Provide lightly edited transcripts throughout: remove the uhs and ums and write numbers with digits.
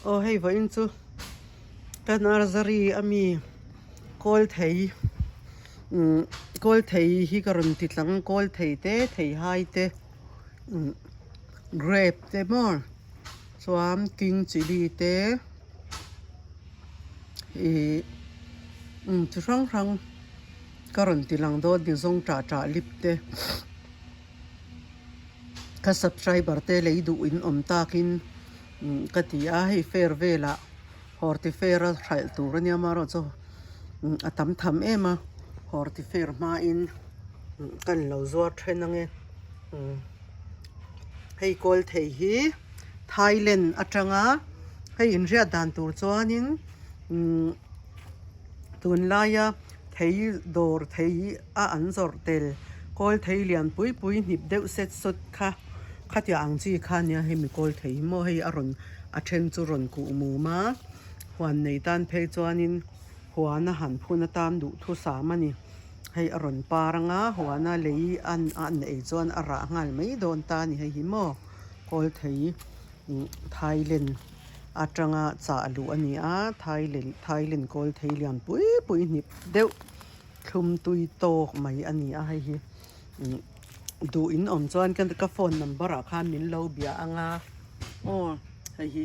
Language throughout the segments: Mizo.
Aw hei vawiin chu ka nursery ami kawl thei umm kawl thei hi ka rawn ti tlang a kawl thei te thei hai te umm grape te maw chuan king chilli te ihh umm chi hrang hrang ka rawn ti lang dawn ni zawng tah tah lip te. Ka subscriber te lei duh in awm takin ka ti a, hei fair velah horti fair a hralh tur ania amaherawhchu a tam tham em a, horti fair hmain kan lo zuar then ange. Hei kawl thei hi Thailand atanga hei inriat dan tur chuanin umm. Tunlaia thei dawr thei a an zawrh tel kawl thei lian pui pui hnip deuh set sawt kha khatiang ang chi kha nia hemi kawl thei hi maw hei a rawn a then chu rawn kuh mum a huan nei tan phei chuanin huan a han phun atan duhthusam a ni hei a rawn par anga huan a lei an a an ei chuan a rah nghal mai dawn ta a ni hei hi maw kawl thei Thailand atanga chah luh a ni a Thailand Thailand kawl thei lian pui pui hnip deuh thlum tui tawk mai a ni a hei hi duh in awm chuan ka phone number ah khan min lo bia ang a aw hei hi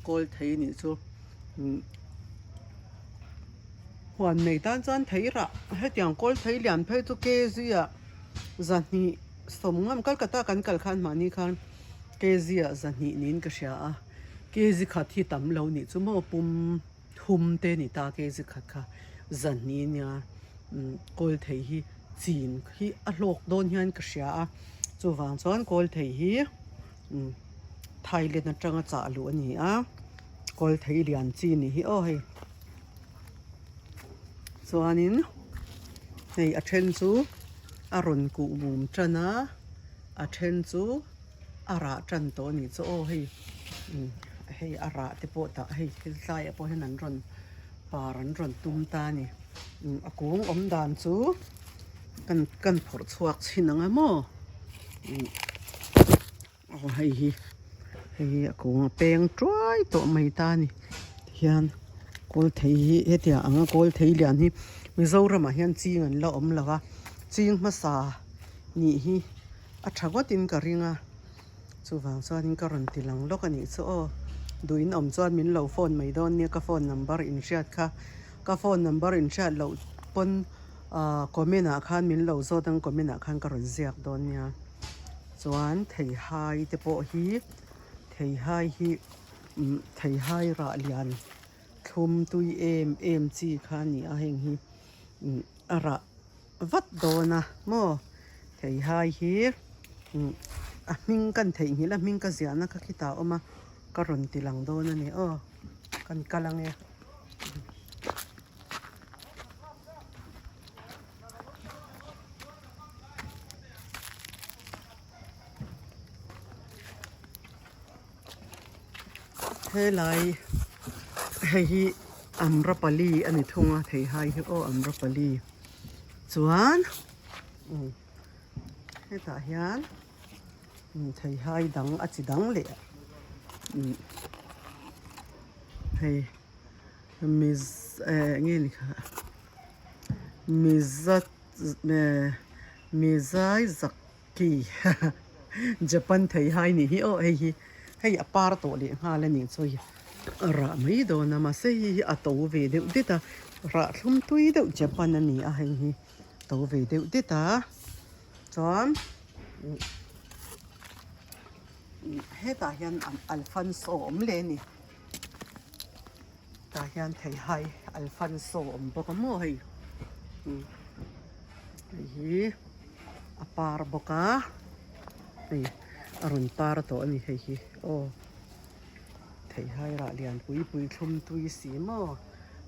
kawl thei nih chu huan nei tan chuan thei rah hetiang kawl thei lian phei chu kg ah zahnih sawmngam Kolkata kan kal khan mahni khan. Kg ah zahnih niin ka hria a, kg khat hi tam lo nih chu maw pum thum te ni ta kg khat kha zahnih nia kawl thei hi chin hi a hlawk dawn hian ka hria a, chuvang chuan kawl thei hi Thailand atanga chah luh a ni a, kawl thei lian chi nih hi aw hei chuanin hei a then chu a rawn kuh mum tan a. A then chu a rah tan tawh a nih chu aw hei hei a rah te pawh tah hei thil tlaiah pawh hian an rawn par an rawn tum ta a ni a kung awm dan chu kan kan phawrh chhuak chhin ang a maw aw hei hi hei hi a kung a peng tuai tawh mai ta a ni tihian kawl thei hi hetiang anga kawl thei lian hi Mizoramah hian ching an la awm lo va ching hmasa. Nih hi a tha ngawtin ka ring a, chuvang chuanin ka rawn ti lang lawk a nih chu aw. Duh in awm chuan min lo phone mai dawn nia ka phone number in hriat kha, ka phone number in hriat loh pawn ah comment ah khan min lo zawt ang comment ah khan ka rawn ziak dawn nia. Chuan theihai te pawh hi theihai hi umm theihai rah lian thlum tui em em chi kha a ni a heng hi umm a rah. vat dawn a maw theihai hi a hming kan theihnghilh a hming ka ziahna kha khitah a awm a ka rawn ti lang dawn a ni aw kan kal ang e. Helai hei hi Amrapali a ni thung a theihai hi aw Amrapali. Chuan hetah hian theihai dang a chi dang leh hei miz eh eng nge ni kha mizat eh mizai zak ki Japan theihai nih hi aw hei hi hei a par tawh leh nghal a nih chu hei a rah mai dawn a mahse hei hi a to ve deuh det a rah thlum tui deuh Japan a ni a hei hi to ve deuh det a chuan hetah hian alfonso a awm leh a ni tah hian theihai alfonso a awm bawk a maw hei hei hi. A par bawk a hei a rawn par tawh a ni hei hi aw theihai rah lian pui pui thlum tui si maw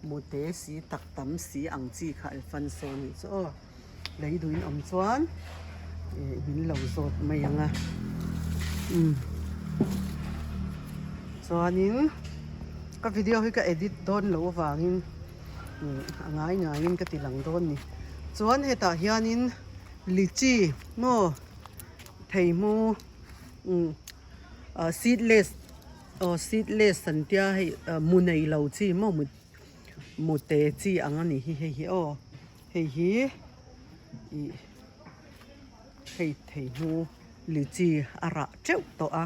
mute si tak tam si ang chi kha alfonso a nih chu aw lei duhin awm chuan ih min lo zawt mai ang a umm chuanin ka video hi ka edit dawn loh avangin. A ngai ngaiin ka ti lang dawn ni. Chuan hetah hianin lychee maw theihmu seedless Aw seedless an tia hei mu nei lo chi maw mu mu te chi ang a nih hi hei hi aw hei hi ih hei theihnu lichi a rah teuh tawh a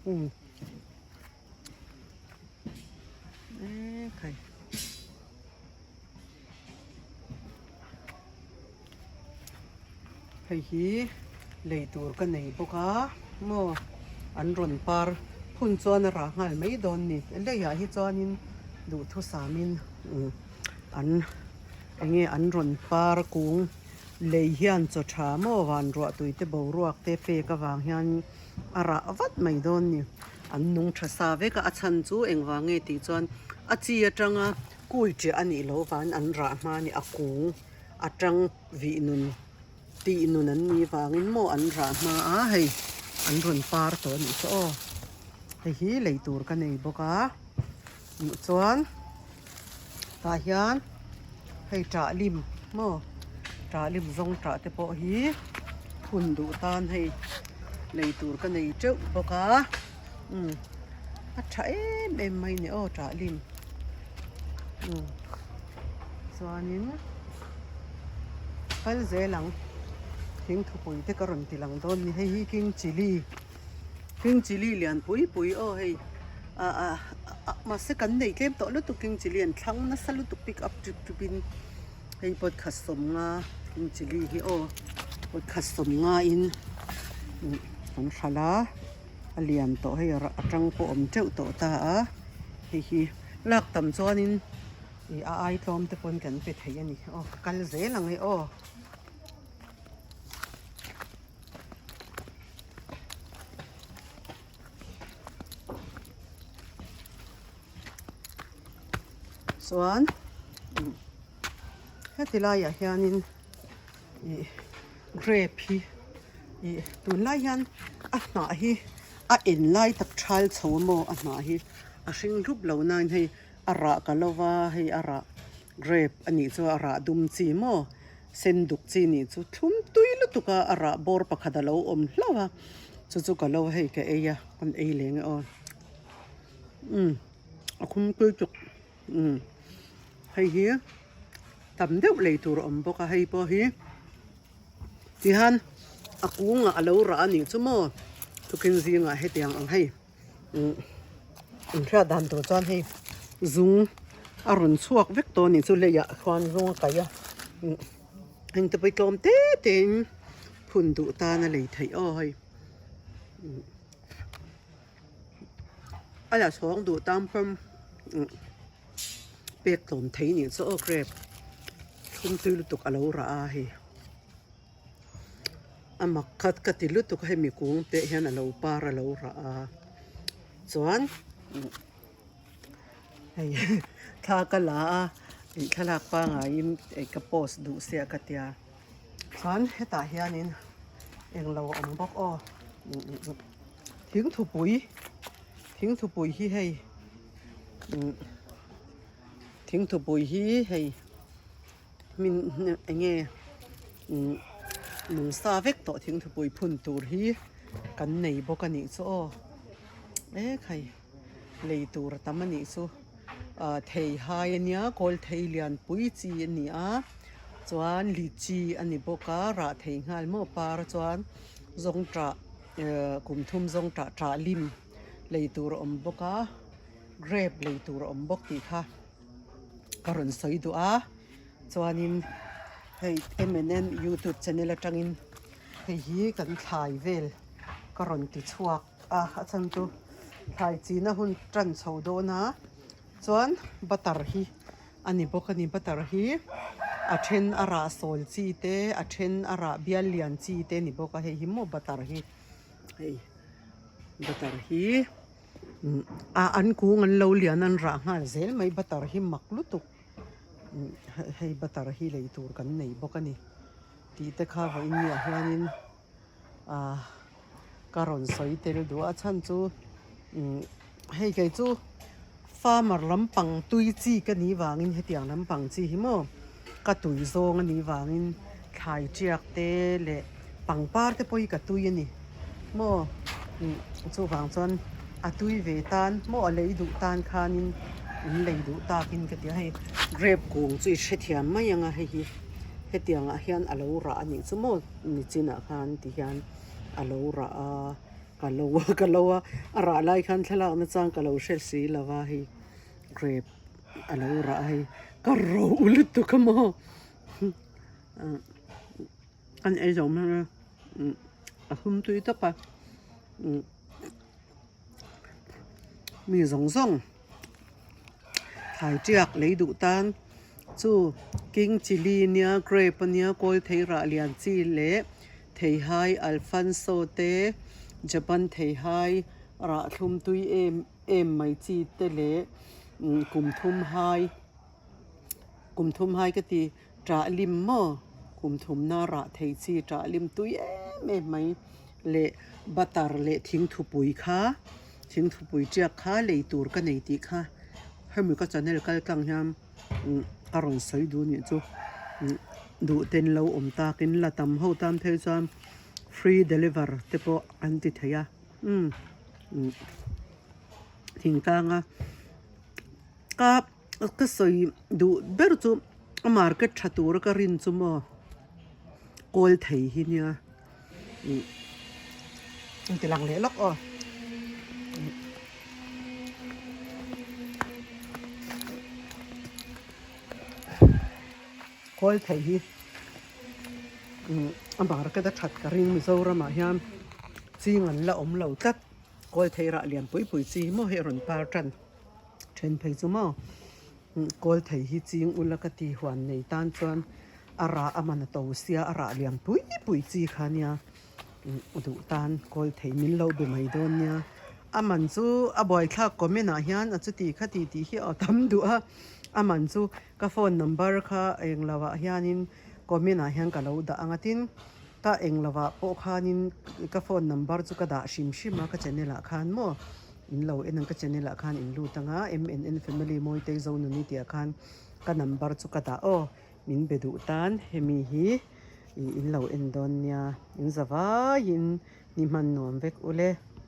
umm ekhai. Hei hi lei tur ka nei bawk a maw an rawn par phun chuan a rah nghal mai dawn ni leiah hi chuanin duhthusamin an eng nge an rawn par kung lei hian chaw tha maw van ruah tui te boruak te pek avang hian a rah vat mai dawn ni an nung tha sa vek a a chhan chu engvang nge tih chuan a chi atanga Kui chiah a nih loh van an rah hma a ni a kung atang vih nun tih nun an nih vangin maw an rah hma a hei an rawn par tawh a nih chu aw hei hi lei tur ka nei bawk a chuan tah hian hei tah lim maw tah lim zawng tah te pawh hi hun duh tan hei lei tur ka nei teuh bawk a. Umm a tha em em mai ni aw tah lim umm chuanin kal zel ang thing thupui te ka rawn ti lang dawn ni hei hi king chilli king chilli lian pui pui aw hei ah ah mahse kan nei tlem tawh lutuk king chilli an thlang nasa lutuk pick up tip tip in hei pawt khat sawmnga king chilli hi aw pawt khat sawmnga in kan hralh a. A lian tawh hei a tang pawh awm teuh tawh ta a hei hi lak tam chuanin ih a ai tlawm te pawn kan pe thei a ni aw ka kal zel ang e aw. Chuan heti laiah hianin ih grape hi ih tunlai hian a hnah hi a en lai tak thal chho a maw a hnah hi a hring hlup lo nain hei a rah ka lo va hei a rah grape a nih chu a rah dum chi maw sen duk chi nih chu thlum tui lutuk a a rah bawr pakhat a lo awm hlauh a chu chu ka lo hei ka ei a kan ei leng e aw umm a khum tui tuk umm hei hi tam deuh lei tur a awm bawk a hei pawh hi tihian a kungah a lo rah a nih chu maw tukin zingah hetiang ang hei umm inhriat dan tur chuan hei zung a rawn chhuak vek tawh a nih chu leiah khuan zung a kaih a umm heng te pawh hi tlawm te te in phun duh tan a lei theih aw hei umm. A la chhawng duh tan pawn pek tlawm thei nih chu aw grape thlum tui lutuk a lo rah a hei a mak khat ka ti lutuk a hemi kung te hian a lo par a lo rah a chuan hei thla ka la a ih thlalak pangaiin ka post duh sia ka tia chuan hetah hianin englo a awm bawk aw. Thingthupui thingthupui hi hei umm thingthupui hi hei hmin eng nge umm nung sa vek tawh thingthupui phun tur hi kan nei bawk a nih chu aw ekhai lei tur a tam a nih chu ah thei hai a nia kawl thei lian pui chi a ni a chuan lichi a ni bawk a rah thei nghal maw par chuan zawngṭah ehh kum thum zawngṭah ṭah lim lei tur a awm bawk a grape lei tur a awm bawk tih kha ka rawn sawi duh a chuanin hei M and N youtube channel atangin hei hi kan thlai vel ka rawn ti chhuak a a chhan chu thlai china hun tan chho dawn a chuan butter hi a ni bawk a ni butter hi a then a rah sawl chi te a then a rah bial lian chi te a ni bawk a hei hi maw butter hi hei butter hi ah an kung an lo lian an rah nghal zel mai butter hi mak lutuk hei butter hi lei tur kan nei bawk a ni tih te kha vawiin ni ah hianin ah ka rawn sawi tel duh a chhan chu umm hei kei chu farmer lampang tui chi ka nih vangin hetiang lampang chi hi maw ka tui zawng a nih vangin thlai tiak te leh pangpar te pawh hi ka tui a ni maw umm chuvang chuan. A tui ve tan maw a lei duh tan khanin in lei duh takin ka ti a hei grape kung chu i hrethiam mai ang a hei hi hetiang ah hian a lo rah a nih chu maw nichinah khan ti hian a lo rah a ka lo a ka lo a a rah lai khan thlalak na chang ka lo hre si lo va hei grape a lo rah a hei ka ro lutuk a maw an ei zo mai a a hum tui tawp a. Mi zawng zawng thlai tiak lei duh tan chu king chilli nia grape ania kawl thei rah lian chi leh theihai alfonso te japan theihai rah thlum tui em em mai chi te leh kum thum hai kum thum hai ka ti Ṭah lim maw? Kum thumna rah thei chi ṭah lim tui em em mai leh butter leh thingthupui kha thingthupui ṭiak kha lei tur ka nei tih kha hemi ka channel kal tlang hian ka rawn sawi duh nih chu duh ten lo awm takin la tam ho tan phei chuan free deliver te pawh an ti thei a umm thingtlanga ka. Ka sawi duh ber chu a market tha tura ka rin chu maw kawl thei hi nia ih an ti lang leh lawk aw. Kawl thei hi a market a that ka ring Mizoramah hian ching an la awm lo tlat kawl thei rah lian pui pui chi hi maw hei a rawn par tan. Then phei chu maw kawl thei hi ching ula ka ti huan nei tan chuan a rah a man a to sia a rah lian pui pui chi kha nia duh tan kawl thei min lo be mai dawn nia a man chu a buaithlak comment ah hian a chuti kha ti tih hi a tam duh a a man chu ka phone number kha englo ah hianin comment ah hian ka lo dah ang a tin ka englo ah pawh khanin ka phone number chu ka dah hrim hrim a ka channel ah khan maw. In lo en ang ka channel ah khan in lut anga MNN family Mawitei Zonuni tih ah khan ka number chu ka dah aw min be duh tan hemi hi ih in lo en dawn nia in za vaiin ni hman nuam vek ule.